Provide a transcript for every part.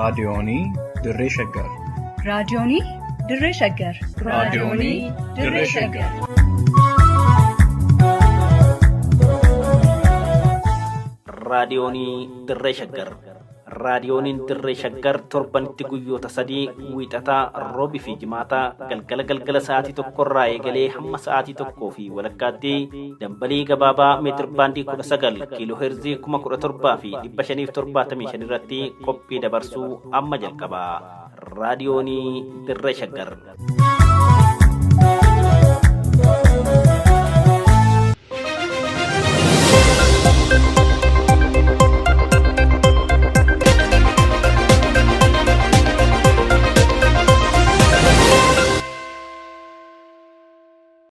Raadiyoonii Dirree Shaggar. Raadiyoonii Dirree Shaggar. Raadiyoonii Dirree Shaggar. Raadiyoonii Dirree Shaggar. Raadiyooniin Dirree Shaggar torbanitti guyyoota 3 wiixataa, roobii fi jimaataa galgala galgala sa'aatii tokkorraa eegalee hamma sa'aatii tokkoo fi walakkaatti dambalii gabaabaa meetir baandii 19 kiiloo heerzii 17,575 irratti qophii dabarsuu amma jalqaba. Raadiyoonii Dirree Shaggar.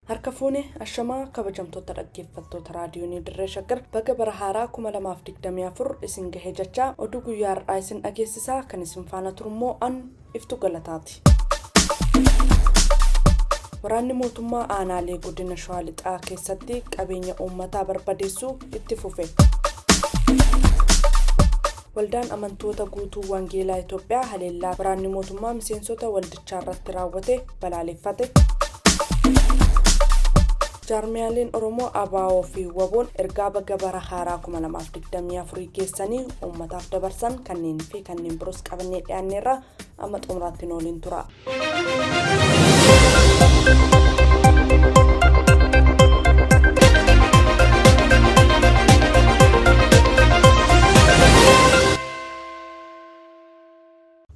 Harka fuune ashamaa kabajamtoota dhaggeeffattoota raadiyoonii Dirree Shaggar baga bara haaraa 2024 isin gahee jechaa oduu guyyaa har'aa isin dhageessisaa kan isin faana turummoo an iftu galataati. Waraanni mootummaa aanaalee godina Shawaa Lixaa keessatti qabeenya uummataa barbadeessuu itti fufe. Waldaan amantoota guutuu Wangeelaa Itoophiyaa haleellaa waraanni mootummaa miseensota waldichaa irratti raawwate balaaleffate. Jaarmiyaaleen Oromoo ABO fi WBOn ergaa baga bara haaraa 2024 geessanii uummataaf dabarsan kanneen fi kanneen biroos qabannee dhiyaanneerra amma xumuraatti nu waliin tura.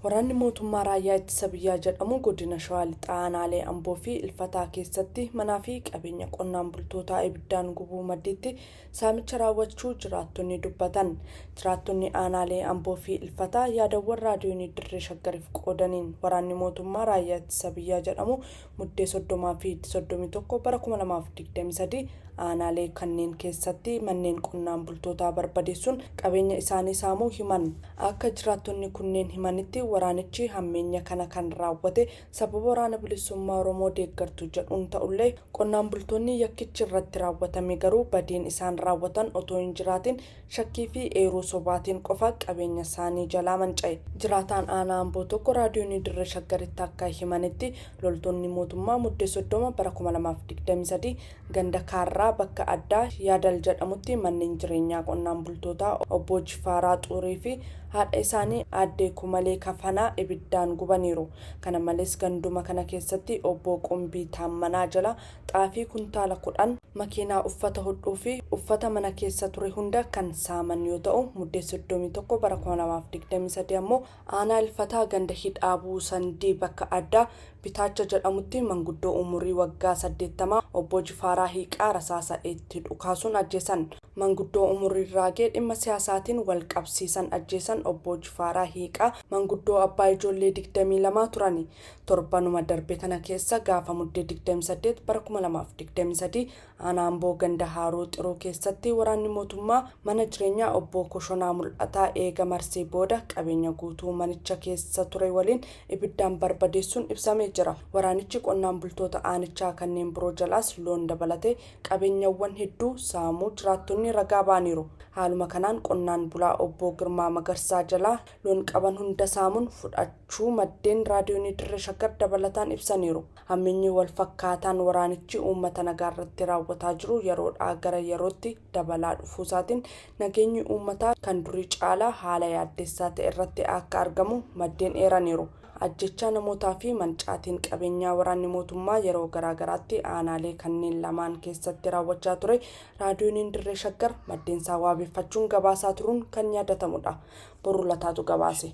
Waraanni mootummaa raayyaa ittisa biyyaa jedhamu godina Shawaa Lixaa aanaalee Amboo fi Ilfataa keessatti manaa fi qabeenya qonnaan bultootaa ibiddaan gubuu maddiitti saamicha raawwachuu jiraattonni dubbatan. Jiraattonni aanaalee Amboo fi Ilfataa yaadawwan Raadiyoonii Dirree Shaggariif qoodaniin waraanni mootummaa raayyaa ittisa biyyaa jedhamu Muddee 30 fi 31 bara 2023 aanaalee kanneen keessatti manneen qonnaan bultootaa barbadeessuun qabeenya isaanii saamuu himan. Akka jiraattonni kunneen himanitti waraanichi hammeenya kana kan raawwate sababa Waraana Bilisummaa Oromoo deeggartu jedhuun ta'ullee qonnaan bultoonni yakkichi irratti raawwatame garuu badiin isaan raawwatan otoo hin jiraatin shakkii fi eeruu sobaatiin qofa qabeenya isaanii jalaa manca'e. Jiraataan aanaa Amboo tokko Raadiyoonii Dirree Shaggaritti akka himanitti loltoonni mootummaa Muddee 30 bara 2023 ganda Kaarraa bakka addaa Yaadal jedhamutti manneen jireenyaa qonnaan bultootaa Obbo Jifaaraa Xuurii fi haadha isaanii Aadde Kumalee Kafanaa ibiddaan gubaniiru. Kana malees ganduma kana keessatti Obbo Qumbii Taammanaa jalaa xaafii kuntaala 10, makiinaa uffata hodhuu fi uffata mana keessa ture hunda kan saaman yoo ta'u, Muddee 31 bara 2023 ammoo aanaa Ilfataa ganda Hidhaabuu Sandii bakka addaa Bitaacha jedhamutti manguddoo umurii waggaa 80 Obbo Jifaaraa Hiiqaa rasaasa itti dhukaasuun ajjeesan. Manguddoo umuriin raagee dhimma siyaasaatiin wal qabsiisan ajjeesan Obbo Jifaaraa Hiiqaa manguddoo abbaa ijoollee 22 turani. Torbanuma darbe kana keessa gaafa Muddee 28 bara 2023 aanaa Amboo ganda Haaruu Xiruu keessatti waraanni mootummaa mana jireenyaa Obbo Koshonaa Mul'ataa eega marsee booda qabeenya guutuu manicha keessa ture waliin ibiddaan barbadeessuun ibsamee jira. Waraanichi qonnaan bultoota aanichaa kanneen biroo jalaas loon dabalatee qabeenyawwan hedduu saamuu jiraattonni ragaa ba'aniiru. Haaluma kanaan qonnaan bulaa Obbo Girmaa Magarsaa jalaa loon qaban hunda saamuun fudhachuu maddeen Raadiyoonii Dirree Shaggar dabalataan ibsaniiru. Hammeenyi walfakkaataan waraanichi uummata nagaarratti raawwataa jiru yeroodhaa gara yerootti dabalaa dhufuusaatiin nageenyi uummataa kan durii caalaa haala yaaddessaa ta'erratti akka argamu maddeen eeraniiru. Ajjeechaa namootaa fi mancaatiin qabeenyaa waraanni mootummaa yeroo garaagaraatti aanaalee kanneen lamaan keessatti raawwachaa ture Raadiyooniin Dirree Shaggar maddeensaa waabeffachuun gabaasaa turuun kan yaadatamudha. Boruu Lataatu gabaase.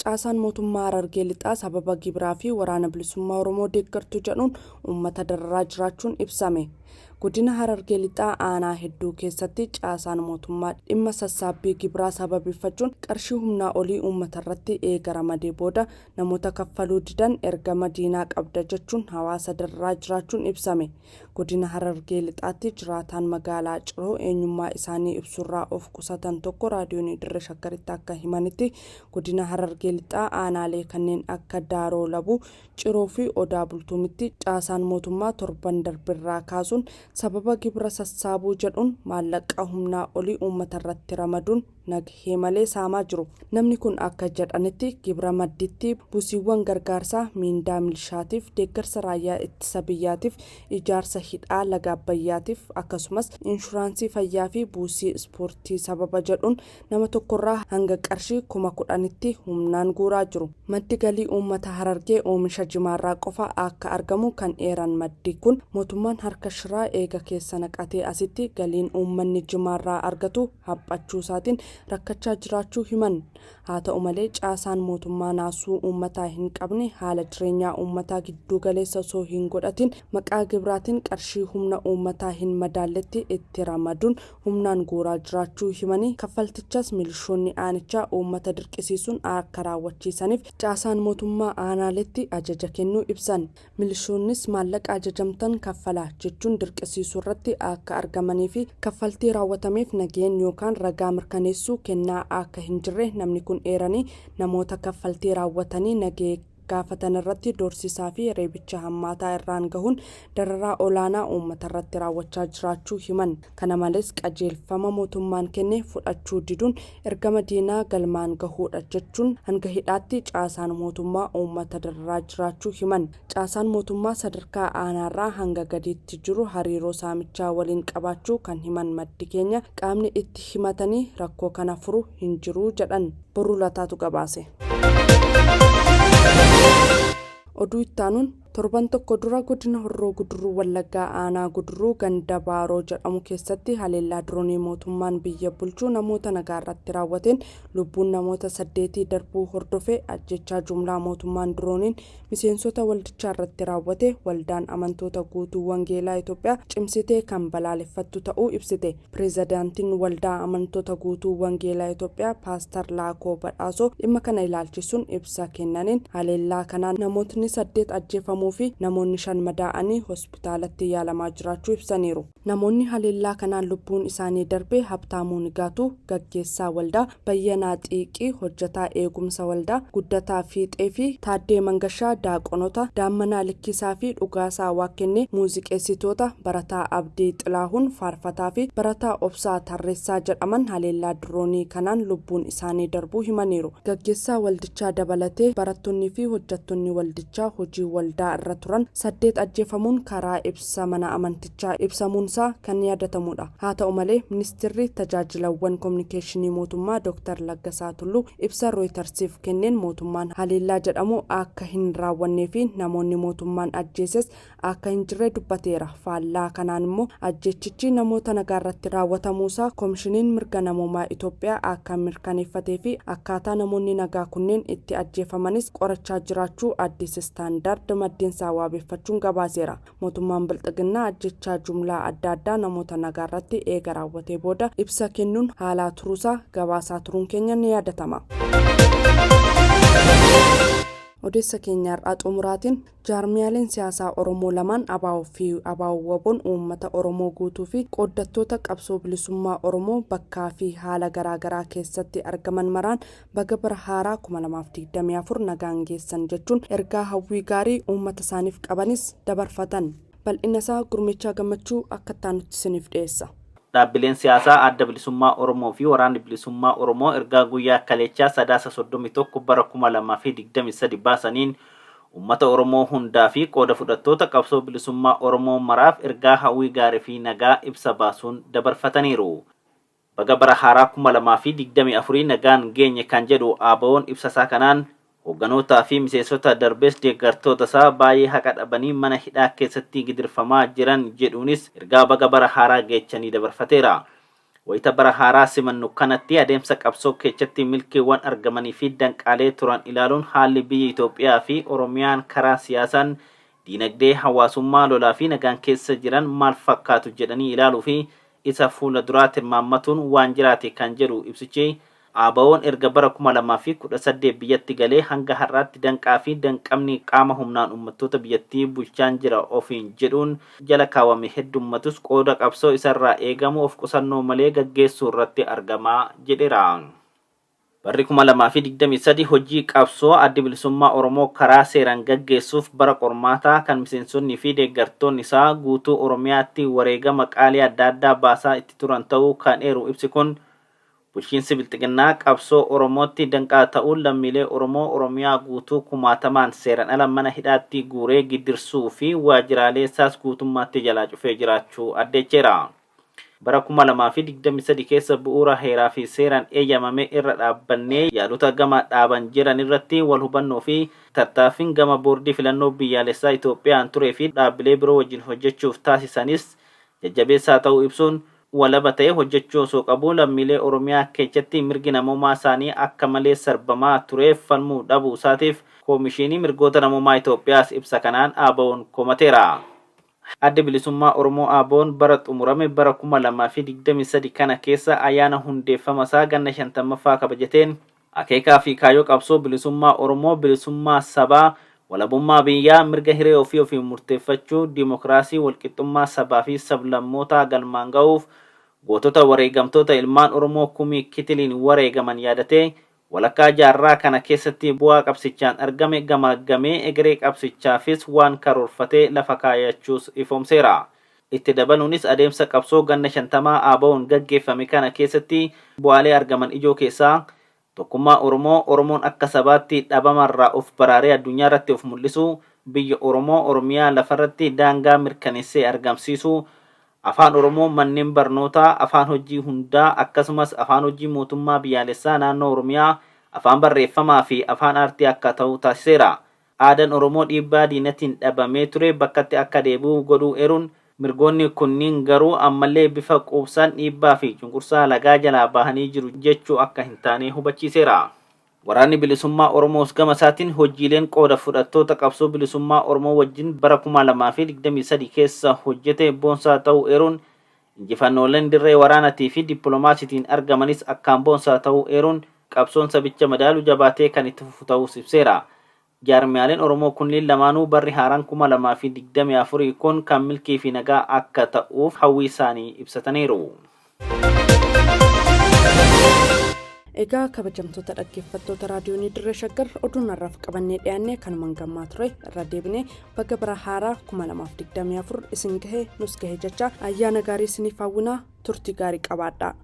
Caasaan mootummaa Harargee Lixaa sababa gibiraa fi Waraana Bilisummaa Oromoo deeggartu jedhuun uummata dararaa jiraachuun ibsame. Godina Harargee Lixaa aanaa hedduu keessatti caasaan mootummaa dhimma sassaabbii gibiraa sababeeffachuun qarshii humnaa olii uummatarratti eega ramadee booda namoota kaffaluu didan ergama diinaa qabda jechuun hawaasa dararaa jiraachuun ibsame. Godina Harargee Lixaatti jiraataan magaalaa Ciroo eenyummaa isaanii ibsuurraa of qusatan tokko Raadiyoonii Dirree Shaggaritti akka himanitti, Godina Harargee Lixaa aanaalee kanneen akka Daaroo Labuu, Ciroo fi Odaa Bultumitti caasaan mootummaa torban darberraa kaasuun sababa gibira sassaabuu jedhuun maallaqa humnaa olii uummatarratti ramaduun Nagahee malee saamaa jiru. Namni kun akka jedhanitti gibira madditti buusiiwwan gargaarsaa miindaa milishaatiif, deeggarsa raayyaa ittisa biyyaatiif, ijaarsa hidhaa laga Abbayyaatiif, akkasumas inshuraansii fayyaa fi buusii ispoortii sababa jedhuun nama tokkorraa hanga qarshii 10,000tti humnaan guuraa jiru. Maddi galii uummata Harargee oomisha jimaarraa qofa akka argamu kan eeran maddi kun, mootummaan harka shiraa eega keessa naqatee asitti galiin uummanni jimaarraa argatu haphachuu isaatiin rakkachaa jiraachuu himan. Haa ta'u malee, caasaan mootummaa naasuu uummataa hin qabne haala jireenyaa uummataa gidduu galeessa osoo hin godhatin maqaa gibiraatiin qarshii humna uummataa hin madaalletti itti ramaduun humnaan guuraa jiraachuu himanii, kaffaltichas milishoonni aanichaa uummata dirqisiisuun akka raawwachiisaniif caasaan mootummaa aanaaletti ajaja kennuu ibsan. Milishoonnis maallaqa ajajamtan kaffalaa jechuun dirqisiisuu irratti akka argamanii fi kaffaltii raawwatameef nageen yookaan ragaa mirkaneessuu kennaa akka hin jirre namni kun eeranii, namoota kaffaltii raawwatanii nagee gaafatan irratti doorsisaa fi reebicha hammaataa irraan gahuun dararaa olaanaa uummata irratti raawwachaa jiraachuu himan. Kana malees, qajeelfama mootummaan kenne fudhachuu diduun ergama diinaa galmaan gahuudha jechuun hanga hidhaatti caasaan mootummaa uummata dararaa jiraachuu himan. Caasaan mootummaa sadarkaa aanaarraa hanga gadiitti jiru hariiroo saamichaa waliin qabaachuu kan himan maddi keenya, qaamni itti himatanii rakkoo kana furu hin jiru jedhan. Boruu Lataatu gabaase. Oduu ittaanuun, torban tokko dura godina Horroo Guduruu Wallaggaa aanaa Guduruu ganda Baaroo jedhamu keessatti haleellaa diroonii mootummaan biyya bulchuu namoota nagaa irratti raawwateen lubbuun namoota 8 darbuu hordofee, ajjechaa jumlaa mootummaan dirooniin miseensota waldichaa irratti raawwate Waldaan Amantoota Guutuu Wangeelaa Itoophiyaa cimsitee kan balaaleffattu ta'uu ibsite. Pireezidaantiin Waldaa Amantoota Guutuu Wangeelaa Itoophiyaa Paastar Laakoo Badhaasoo dhimma kana ilaalchisuun ibsa kennaniin, haleellaa kanaan namootni 8 ajjeefamuu fi namoonni 5 madaa'anii hospitaalatti yaalamaa jiraachuu ibsaniiru. Namoonni haleellaa kanaan lubbuun isaanii darbe Habtaamuu Nigaatuu gaggeessaa waldaa, Bayyanaa Xiiqii hojjetaa eegumsa waldaa, Guddataa Fiixee fi Taaddee Mangashaa daaqonota, Daammanaa Likkisaa fi Dhugaasaa Waaqkennee muuziqeessitoota, Barataa Abdii Xilaahuun faarfataa fi Barataa Obsaa Tarreessaa jedhaman haleellaa diroonii kanaan lubbuun isaanii darbuu himaniiru. Gaggeessaa waldichaa dabalatee barattoonnii fi hojjettoonni waldichaa hojii waldaa irra turan 8 ajjeefamuun karaa ibsa mana amantichaa ibsamuunsaa kan yaadatamudha. Haa ta'u malee, ministeerri tajaajilawwan kominikeeshinii mootummaa Dr. Laggasaa Tulluu ibsa Rooytarsiif kenneen mootummaan haleellaa jedhamu akka hin raawwannee fi namoonni mootummaan ajjeeses akka hin jirre dubbateera. Faallaa kanaan immoo ajjeechichi namoota nagaa irratti raawwatamuusaa Koomishiniin Mirga Namoomaa Itoophiyaa akka mirkaneeffatee fi akkaataa namoonni nagaa kunneen itti ajjeefamanis qorachaa jiraachuu Addis Standard maddeensaa wabeeffachuun gabaaseera. Mootummaan Bilxiginnaa ajjechaa jumlaa adda addaa namoota nagaa irratti eega raawwatee booda ibsa kennuun haalaa turuusaa gabaasaa turuun keenya ni yaadatama. Odeessa keenya har'aa xumuraatiin, jaarmiyaaleen siyaasaa Oromoo lamaan ABO fi ABO WBOn uummata Oromoo guutuu fi qooddattoota qabsoo bilisummaa Oromoo bakkaa fi haala garaagaraa keessatti argaman maraan baga bara haaraa 2024 nagaan geessan jechuun ergaa hawwii gaarii uummata isaaniif qabanis dabarfatan. Bal'ina isaa Gurmichaa Gammachuu akka itti isiniif dhiyeessa. Dhaabbileen siyaasaa Adda Bilisummaa Oromoo fi Waraanni Bilisummaa Oromoo ergaa guyyaa kaleechaa Sadaasa 31 bara 2023 baasaniin uummata Oromoo hundaa fi qooda fudhattoota qabsoo bilisummaa Oromoo maraaf ergaa hawwii gaarii fi nagaa ibsa baasuun dabarfataniiru. Baga bara haaraa 2024 nagaan geenye kan jedhu ABO'n ibsasaa kanaan, hoogganoota fi miseensota darbees deeggartoota isaa baay'ee haqa dhabanii mana hidhaa keessatti gidirfamaa jiran jedhuunis ergaa baga bara haaraa geechanii dabarfateera. Wayita bara haaraa simannu kanatti adeemsa qabsoo keessatti milkiiwwan argamanii fi danqaalee turan ilaaluun, haalli biyya Itoophiyaa fi Oromiyaan karaa siyaasaan, diinagdee, hawaasummaa, lolaa fi nagaan keessa jiran maal fakkaatu jedhanii ilaaluu fi isa fuula duraa tilmaammatuun waan jiraate kan jedhu ibsichi, ABO'n erga bara 2018 biyyatti galee hanga har'aatti danqaa fi danqamni qaama humnaan uummattoota biyyattii bulchaan jira ofiin jedhuun jala kaawwame heddummatus, qooda qabsoo isarraa eegamu of qusannoo malee gaggeessuu irratti argamaa jedheera. Barri 2023 hojii qabsoo Addi Bilisummaa Oromoo karaa seeraan gaggeessuuf bara qormaataa kan miseensonnii fi deeggartoonni isaa guutuu Oromiyaatti wareegama qaalii adda addaa baasaa itti turan ta'uu kan eeru ibsi kun, Bulchiinsi Bilxiginnaa qabsoo Oromootti danqaa ta'uun lammiilee Oromoo Oromiyaa guutuu kumaatamaan seeraan ala mana hidhaatti guuree giddirsuu fi waajjiraalee isaas guutummaatti jalaa cufee jiraachuu addeecheera. Bara 2023 keessa bu'uura heeraa fi seeraan eeyyamame irra dhaabbannee yaalota gama dhaaban jiran irratti wal hubannoo fi tattaaffiin gama boordii filannoo biyyaalessaa Itoophiyaan turee fi dhaabbilee biroo wajjin hojjechuuf taasisanis jajjabeessaa ta'uu ibsuun walaba ta'ee hojjechuu osoo qabu lammiilee Oromiyaa keessatti mirgi namoomaa isaanii akka malee sarbamaa tureef falmuu dhabuu isaatiif Koomishinii Mirgoota Namoomaa Itoophiyaas ibsa kanaan ABO'n komateera. Adda Bilisummaa Oromoo ABO'n bara xumurame bara 2023 kana keessa ayyaana hundeeffama isaa ganna 50ffaa kabajateen akeekaa fi kaayyoo qabsoo bilisummaa Oromoo, bilisummaa sabaa, walabummaa biyyaa, mirga hiree ofii ofiin murteeffachuu, dimokiraasii, walqixxummaa sabaa fi sablammootaa galmaan ga'uuf gootota wareegamtoota ilmaan Oromoo kumii kitiliin wareegaman yaadatee walakkaa jaarraa kana keessatti bu'aa qabsichaan argame gamaaggamee egeree qabsichaafis waan karoorfatee lafa kaayachuus ifoomseera. Itti dabaluunis adeemsa qabsoo ganna 50 ABO'n gaggeeffame kana keessatti bu'aalee argaman ijoo keessaa tokkummaa Oromoo, Oromoon akka sabaatti dhabamarraa of baraaree addunyaa irratti of mul'isu, biyya Oromoo Oromiyaa lafarratti daangaa mirkaneessee argamsiisu, afaan Oromoo manneen barnootaa, afaan hojii hundaa akkasumas afaan hojii mootummaa biyyaalessaa naannoo Oromiyaa, afaan barreeffamaa fi afaan aartii akka ta'u taasiseera. Aadaan Oromoo dhiibbaa diinatiin dhabamee ture bakkatti akka deebi'u godhuu eeruun mirgoonni kunniin garuu ammallee bifa quubsaan dhiibbaa fi cunqursaa lagaa jalaa bahanii jiru jechuu akka hin taane hubachiiseera. Waraanni Bilisummaa Oromoos gama isaatiin hojiileen qooda fudhattoota qabsoo bilisummaa Oromoo wajjin bara 2023 keessa hojjete boonsaa ta'uu eeruun injifannooleen dirree waraanaatii fi dippiloomaasiitiin argamanis akkaan boonsaa ta'uu eeruun qabsoon sabicha madaalu jabaatee kan itti fufu ta'uus ibseera. Jaarmiyaaleen Oromoo kunniin lamaanuu barri haaraan 2024 kun kan milkii fi nagaa akka ta'uuf hawwii isaanii ibsataniiru. Egaa kabajamtoota dhaggeeffattoota raadiyoonii Dirree Shaggar oduun har'aaf qabannee dhiyaanne kanumaan gammaa ture irra deebinee baga bara haaraa 2024 isin gahe nus gahe jecha ayyaana gaarii isiniif hawwinaa turtii gaarii qabaadha.